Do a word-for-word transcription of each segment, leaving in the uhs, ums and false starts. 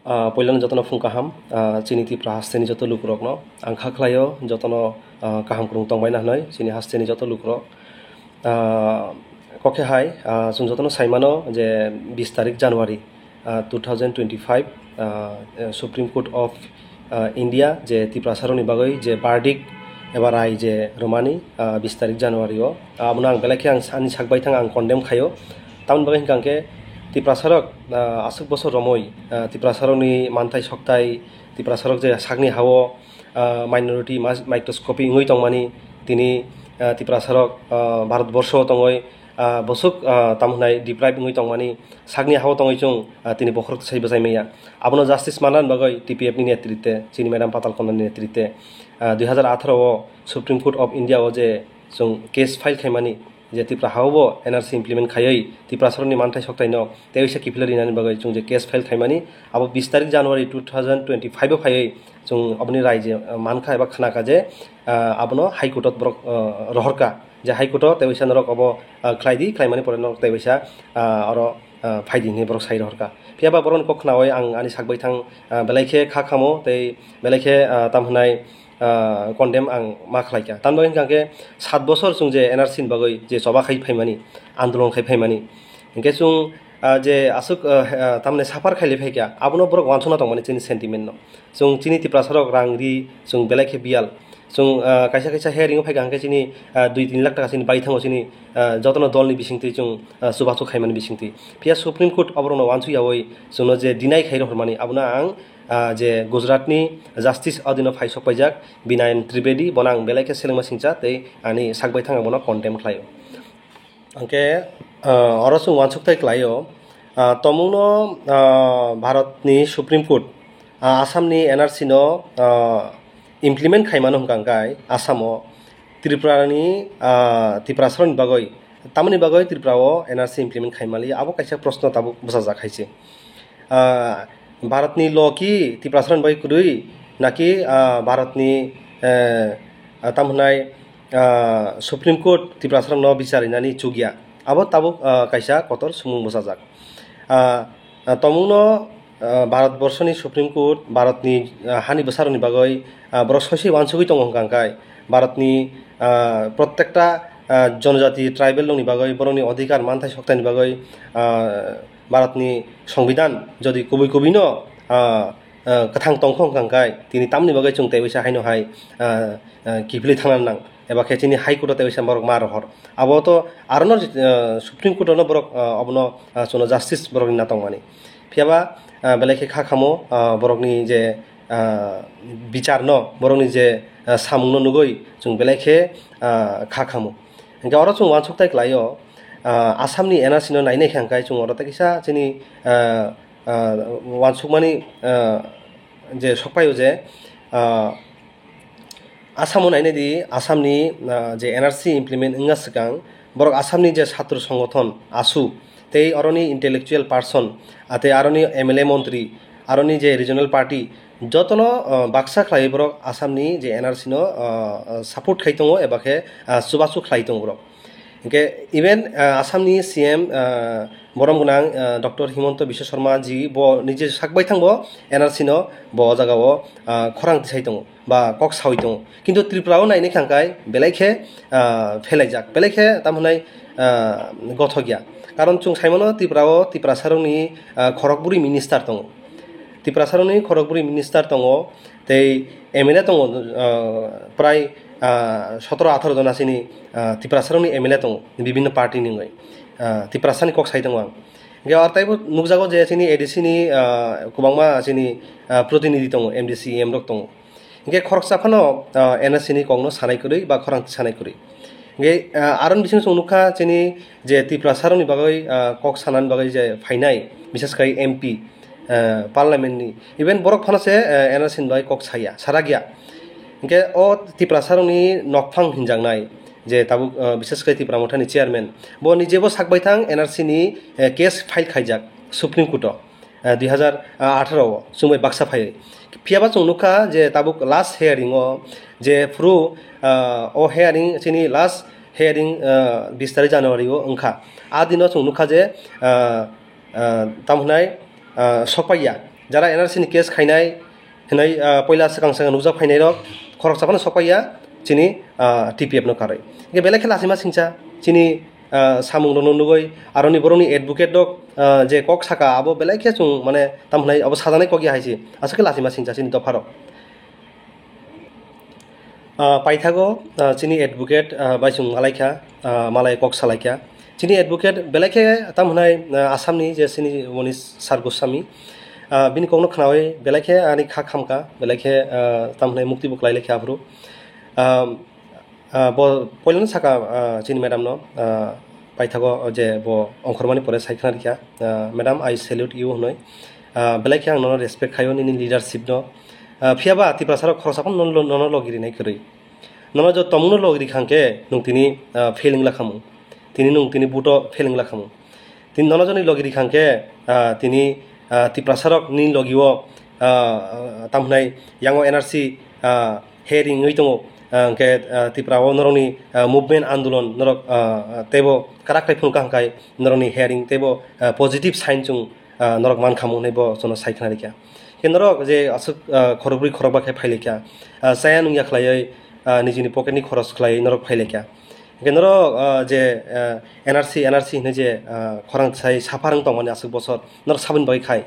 Ah, poila no joto no phung kaham, ah, chini Tipra haste ni joto lukurok no. Ang kha khlai o joto no, ah, kaham krung tongbai na hwnwi chini haste ni joto lukurok. Ah, kokhe hai, ah, chwng joto no sai mano je bis tarik January, ah, two thousand twenty-five, ah, eh, Supreme Court of, ah, India je Tiprasa rok ni bagwi je verdict eba rai je romani, ah, bis tarik January o, ah, abono ang belai khe ang sa-, ani sak bai thang ang condemn khai o. Tamoni bagwi hwnkha hwnkhe Tiprasa rok, ah, aswk bosor romwi, ah, Tiprasa rok ni manthai sokthai, Tiprasa rok je sakni ha o, ah, minority mas-, microscopy wngwi tongmani, tini, ah, Tiprasa rok, ah, Bharat borsho o tongwi, ah, boswk, ah, tamo hwnai deprive wngwi tongmani, sakni ha o tongwi chwng, ah, tini bokhorok sai bwchai maya. Abono justice manna ni bagwi T P F ni netrite, chini madam Patal Kanda ni netrite, ah, dui hazar atharo o Supreme Court of India o je chwng case file khaimani, je Tipra ha o bo N R C implement khaiwi Tiprasa rok ni manthai sokthai no tei waisa kiphilwi rinani bagwi chwng je case file khaimani, abo bis tarik January two thousand twenty-five o phaiwi chwng aboni rai je, ah, mankha eba khnakha je, ah, abono High Court o borok, ah, rohorkha. Je High Court o tei waisa norok abo, ah, khlai di, khlaimani pore norok tei waisa, ah, oro, ah, phai di hinwi borok sai rohorkha. Phiya ba borokni kok khnawi ang ani sak bai thang, ah, belai khe kha khamo tei belai khe, ah, tamo hwnai, ah, condemn ang ma khlaikha. Tamni bagwi hwnkha khe sat bosor chwng je N R C ni bagwi je choba khai phaimani, andolon khai phaimani. Hinkhe chwng, ah, je aswk, ah, ah, tamni suffer khailai phaikha, abono borok uansukna tongmani chini sentiment no. Chwng chini Tiprasa rok rang ri chwng belai khe biyal. Chwng, ah, kaisa kaisa hearing o phaikha hwnkhe chini, ah, dui tin lakh taka chini baithango chini, ah, jotono dol ni bisingtwi chwng, ah, chubachu khaimani bisingtwi. Phiya Supreme Court oborokno uansuk yawi chwngno je deny khai rohormani, abono ang, ah, je Gujarat ni Justice adino phai sok paijak Binayan Trivedi, bono ang belai khe selengma singcha tei ani sak bai thang ang bono condemn khlai o. Hwnkhe, ah, oro chwng uansuk tai klai o, ah, tomungno, ah, Bharat ni Supreme Court, ah, Assam ni N R C no, ah, implement khaimano hwnkha hwnkhe Assam o Tripura ni, ah, Tiprasa rok ni bagwi, tamoni bagwi Tripura o N R C implement khaimali, abo kaisa proshno tabuk bwchajak hai se. Ah, Bharat ni law ki Tiprasa rok ni bagwi kwrwi, naki, ah, Bharat ni, eh, ah, tamo hwnai, ah, Supreme Court Tiprasa rok no bichar rinani chukya. Abo tabuk, ah, kaisa kotor swngmung bwchajak. Ah, ah, tomungno, ah, Bharat borsho ni Supreme Court, Bharat ni, ah, hani bwsa rok ni bagwi, ah, borok soisoi uansugwi tongo hwnkha hwnkhe, Bharat ni, ah, protekta, ah, jonojati tribal rok ni bagwi borok ni odhikar manthai sokthai ni bagwi, ah, Bharat ni Songbidan jodi kubui kubui no, ah, ah, kwthang tongkho hwnkha hwnkhe, tini tamni bagwi chwng tei waisa haino hai, ah, ah, kiphilwi thangna nang, eba khe chini High Court o tei waisa borok ma rohor. Abo to aro no, ah, Supreme Court o no borok, ah, abono, ah, chwngno justice borok rinna tongmani. Phiya ba, ah, belai khe kha khamo, ah, borokni je, ah, bichar no, borokni je, ah, samung no nugwi chwng belai khe, ah, kha khamo. Hwnkhe oro chwng uansuk tai klai o, ah, Assam ni N R C no nainai khe hwnkhe chwng oro tai kisa chini, ah, ah, uansukmani, ah, je sokpai o je, ah, Assam o nainai di, Assam ni, ah, je N R C implement wngna swkang, borok Assam ni je satro songothon, asu, tei oro ni intellectual person, ah, tei aro ni M L A montri, aro ni je regional party, jotono, ah, baksa khlaiwi borok Assam ni je N R C no, ah, ah, support khai tongo eba khe, ah, chubachu khlai tongo borok. Hingke even, ah, Assam ni C M, ah, borom gwnang, ah, Doctor Himanta Biswa Sarma ji bo nije sak bai thang bo N R C no bo o jaga o, ah, khorang tisai tongo ba kok sawi tongo. Kintu Tripura o nainai khe hingkai belai khe, ah, phelaijak, belai khe tamo hwnai, ah, gothok ya. Karon chwng sai mano Tripura o Tiprasa rok ni, ah, khorok bwrwi minister tongo. Tiprasa rok ni khorok bwrwi minister tongo, tei M L A tongo, ah, prai, ah, sotoro atharo jona chini, ah, Tiprasa rok ni M L A tongo, bibhinno party ni wngwi, ah, Tiprasa ni kok sai tongo ang. Hingke aro taibo nukjago je chini A D C ni, ah, kwbangma chini, ah, protinidhi tongo, M D C, M rok tongo. Hingke khoroksa phano, ah, N R C ni kok no sanai kwrwi ba khorang sanai kwrwi. Hingke, ah, aro ni bisingo chwng nukha chini je Tiprasa rok ni bagwi, ah, kok sanani bagwi je phainai, bises khai M P, ah, parliament ni, even borok phano se, ah, N R C ni bagwi kok saya, sarak ya. Hingke o Tiprasa rok ni nokphang hinjaknai, je tabuk, ah, bises khai Tipra Motha ni chairman, bo nije bo sak bai thang N R C ni, eh, case file khaijak Supreme Court o. Ah, dui hazar atharo o chwng bai baksa phai. Phiya ba chwng nukha je tabuk last hearing o je phuru, ah, o hearing chini last hearing, ah, bis tarik January o wngkha. A dino chwng nukha je, ah, ah, tamo hwnai, ah, sokpaiya. Jara N R C ni case khainai hinwi, ah, poila swkang swkang nukjak phainai rok khoroksa phano sokpai ya chini, ah, T P F no karwi. Hingkhe belai khe lachima singcha chini, ah, samung rokno nugwi aroni borokni advocate rok, ah, je kok saka abo belai khe chung mane tam hwnai abo sajaknai kok ya hai se. Aswk khe lachima singcha chini dopha rok. Ah, paithago, ah, chini advocate, ah, bai chung malaikha, ah, malai kok salaikha. Chini advocate belai khe tam hwnai, ah, Assam ni je chini moni Sir Goswami, ah, bini kokno khnawi belai khe ani kha khamkha, belai khe, ah, tam hwnai mukti bo klailaikha aphuru. Ah, ah, bo poilano saka, ah, chini madam no, ah, paithago je bo ongkhormani pore sai khna rikha, ah, Madam, I salute you hwnwi. Ah, belai khe ang nono respect khaio nini leadership no. Ah, phiyaba Tiprasa rok khoroksa phano nono, nono logi rinai kwrwi. Nono jo tongmungno logi rikha hwnkhe nwng tini, ah, fail wngla khamung. Tini nwng tini vote o fail wngla khamung. Tini nono joni logi rikha hwnkhe, ah, tini, ah, Tiprasa rok nini logi o, ah, tam hwnai yango N R C, ah, hearing wngwi tongo, ah, hwnkhe, ah, Tripura o norokni, ah, movement andolon norok, ah, teibo karak khai phunukha hwnkhe norokni hearing teibo, ah, positive sign chung, ah, norok mankha mung hwnwi bo chwngno sai khna rikha. Khe norok je aswk, ah, khorokbrwi khorokba khe phailaikha, ah, chaya nungya khlaiwi, ah, nijini pocket ni khoros khlaiwi norok phailaikha. Hingkhe norok, ah, je, ah, N R C, N R C hinwi je, ah, khorang sai suffer wng tongmani aswk bosor, norok saboni bagwi khai?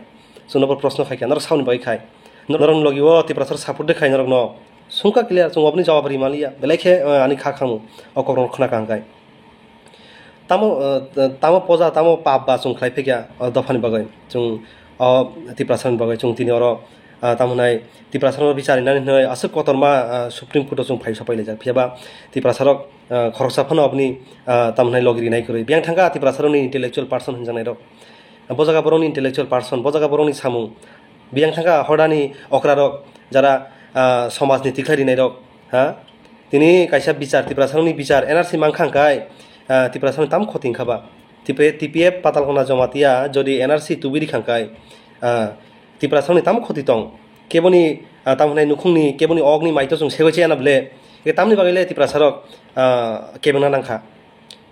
Chwngno bo prosno phaikha, norok saboni bagwi khai? Norokni logi o Tiprasa rok support de khai norokno? Sungkha clear, chwng oboni jawab ri manliya, belai khe, ah, ani kha khamu, o kokrokno khna kha hwnkhe. Tamo, ah, tamo poja, tamo pap ba chwng khlai phaikha, o dophani bagwi, chwng, o Tiprasa ni bagwi, chwng tini oro, ah, tamo hwnai Tiprasa rokno bichar rinani hwnwi aswk kotorma, ah, Supreme Court o chwng phai sopai laijak. Phiyaba Tiprasa rok, ah, khoroksa phano oboni, ah, tamo hwnai logi rinai kwrwi. Biyang thangkha Tiprasa rokni intellectual person hwnjaknai rok. Bo jaga borokni intellectual person, bo jaga borokni samung. Biyang thangkha horani okra rok, jara, ah, somaj ni tikhlai rinai rok, ha? Tini kaisa bichar, Tiprasa rokni bichar, N R C mankha hwnkhe, ah, Tiprasa rokni tam khoti wngkha ba. T P F, T P F Patalkona Jomatia jodi N R C tubui rikha hwnkhe, ah, Tiprasa rokni tam khoti tong. Keboni, ah, tamo hwnai nukhungni, keboni okni maito chwng segoi chaya na ble, tamni bagwi le Tiprasa rok, ah, kebengna nangkha.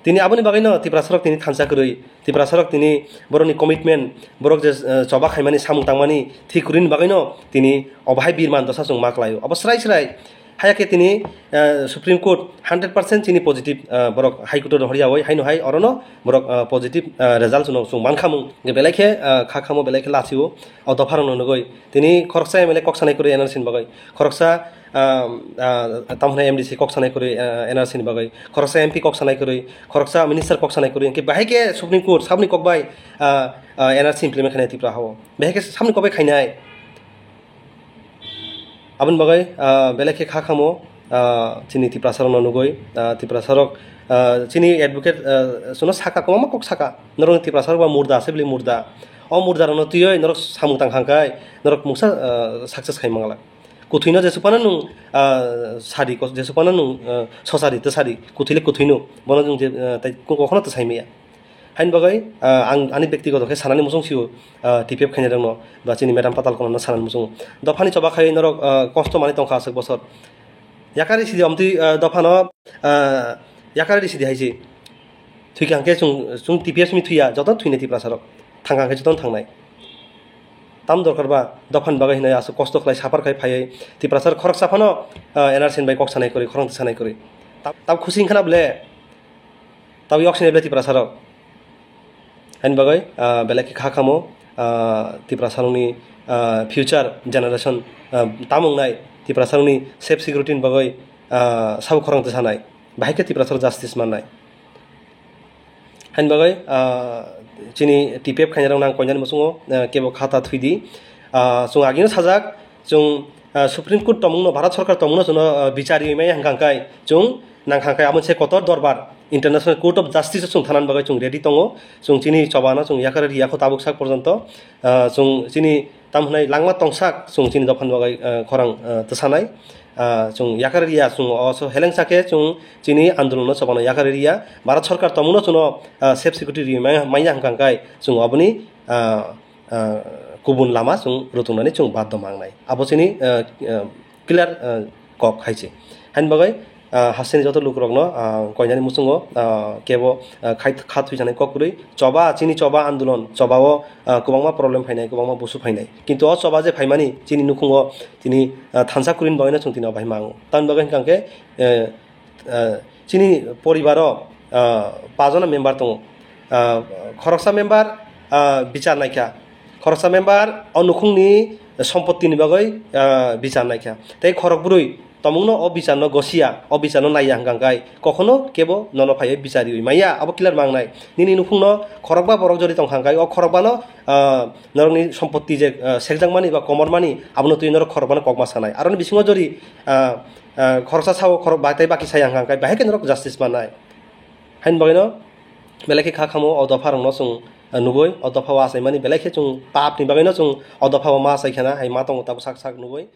Tini aboni bagwino Tiprasa rok tini thansa kwrwi, Tiprasa rok tini borokni commitment, borok je, eh, choba khaimani, samung tangmani thik kwrwini bagwino tini obo hai birman dosa chwng ma klaio. Abo srai srai. Haya khe tini, eh, Supreme Court hundred percent chini positive, eh, borok High Court o rohoryawi, haino hai orono borok, eh, positive, eh, result chwngno chwng mankhamung. Hwnkhe belai khe, eh, kha khamo belai khe lachio. O dopha rokno nugwi. Tini khoroksa M L A kok sanai kwrwi N R C ni bagwi. Khoroksa, ah, ah, tamo hwnai M D C kok sanai kwrwi, ah, N R C ni bagwi. Khoroksa M P kok sanai kwrwi, khoroksa minister kok sanai kwrwi. Hwnkhe bahai khe Supreme Court saboni kok bai, ah, ah, N R C implement khainai Tripura hao. Bahai khe saboni kok bai khainai. Aboni bagwi, ah, belai khe kha khamo, ah, chini Tiprasa rokno nugwi, ah, Tiprasa rok, ah, chini advocate, ah, chwngno saka, kwbangma kok saka. Norokni Tiprasa rok ba murda, se bwlwi murda. O murda rokno twiwi norok samung tang kha hwnkhe, norok mungsa, ah, success khai mangla. Kuthwino jesuphano nwng, ah, sadi, jesuphano nwng, ah, sosadi, twsadi, kuthwi le kuthwino, bono nwng je, ah, tai kokhono twsai maya. Haini bagwi, ah, ang ani bektigoto khe sanani muchung sio, ah, T P F khainai rokno, ba chini madam Patalkona no sanani muchung. Dophani choba khai norok, ah, kosto manwi tongkha aswk bosor. Yakarwi sidi omtwi, ah, dophano, ah, yakarwi sidi hai se. Thwikha hwnkhe chwng, chwng T P F simi thwiya, joto thwinai Tiprasa rok. Thangkha hwnkhe joto thangnai. Tam dorkar ba, dophani bagwi hinwi aswk kosto khlai suffer khai phaiwi Tiprasa rok khoroksa phano, ah, N R C ni bai kok sanai kwrwi, khorang twi sanai kwrwi. Tab, tab khusi wngkha na ble, tab yok sini ble Tiprasa rok. Haini bagwi, ah, belai khe kha khamo, ah, Tiprasa rokni, ah, future generation, ah, tam wngnai Tiprasa rokni safe security ni bagwi, ah, sabo khorang twi sanai. Bahai khe Tiprasa rok justice mannai. Haini bagwi, ah, chini T P F khainai rok nang koinani muchungo, ah, kebo khata thwidi. Ah, chwng agino sajak, chwng, ah, Supreme Court tongmungno, Bharat Sarkar tongmungno chwngno, ah, bichar riwi maya hwnkha hwnkhe, chwng nangkha hwnkhe abo se kotor dorbar, International Court of Justice o chwng thanani bagwi chwng ready tongo. Chwng chini chobano chwng yakarwi riya kho tabuk sak porjonto. Ah, chwng chini tam hwnai langma tongsak chwng chini dophani bagwi, ah, khorang, ah, twsanai. Ah, chwng yakarwi riya, chwng o so helengsa khe chwng chini andolonno chobano yakarwi riya. Bharat Sarkar tongmungno chwngno, ah, safe security riwi maya, maya hwnkha hwnkhe chwng oboni, ah, ah, kubun lama chwng rutungnani chwng baddo mangnai. Abo chini, ah, ah, clear, ah, kok hai se. Haini bagwi, Hasteni joto lukurokno koinani muchungo kebo khathoi sanai kok kwrwi. Choba, chini choba andolon, choba o kwbangma problem phainai, kwbangma busu phainai. Kintu o choba je phaimani chini nukhungo tini thansa kwrwini bagwino chwng tini o bai mango. Tamni bagwi hwnkha khe chini poribar o pajona member tongo. Khoroksa member bichar naikha, khoroksa member o nukhungni sompotini bagwi bichar naikha. Tei khorokbrwi tongmungno o bicharno gosiya, o bicharno naiya hwnkha khe kokhono kebo nono phaiwi bichariwi manya, abo clear mangnai. Nini nukhungno khorokba borok jodi tongkha khe o khorokbano norokni sompotti je sekjakmani ba komormani abono twi norok khorokbano kokma sanai. Aroni bisingo jodi khoroksa sao khorok ba tei baki saya hwnkha khe bahai khe norok justice mannai. Haini bagwino belai khe kha khamo o dopharokno chwng nugwi, o dopha o achaimani belai khe chwng papni bagwino chwng o dopha o ma achai khana hai ma tongo tabuk sak sak nugwi.